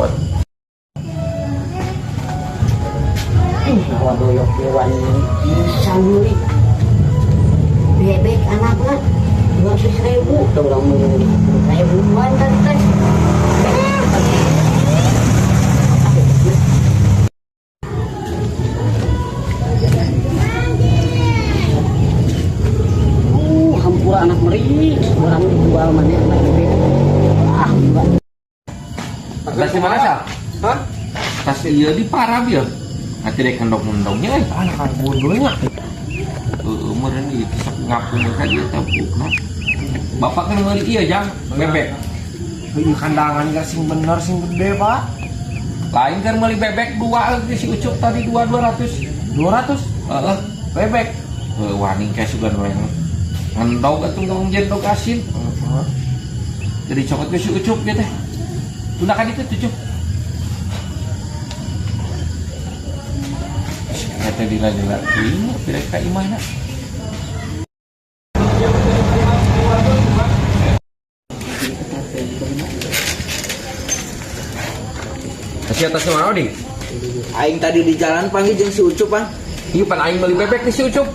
Repot. Hawa doyok dewan bisa meuli bebek anakna 200.000 tuh orang meuli ribuan kan teh. Hampura anak meri, orang dijual mana anak bebek. Ah, enggak. Tas di mana sah? Hah? Tas ieu di parab ya. Nanti dek endog-endognya euy. Anak kan bodohnya. Heeh, meureun ieu teh sok ngapung ka dieu teh bukna. Bapak kan meuli ieu jang bebek. Ieu kandangan gak sing bener sing gede, Pak. Lain kan meuli bebek dua euy si Ucup tadi dua 200. 200 Heeh. bebek. Heuh, waning kayak sugan we ngendog atuh ngomong jendog asin. Heeh. Jadi cokot ke si Ucup gitu teh. Tunda kan itu tuh, Cup. Kata dila-dila teuing pirek ka imahna. Kasih atas mana di? Aing tadi di jalan panggil jeung si Ucup, Bang. Iya pan aing meuli bebek nih si Ucup.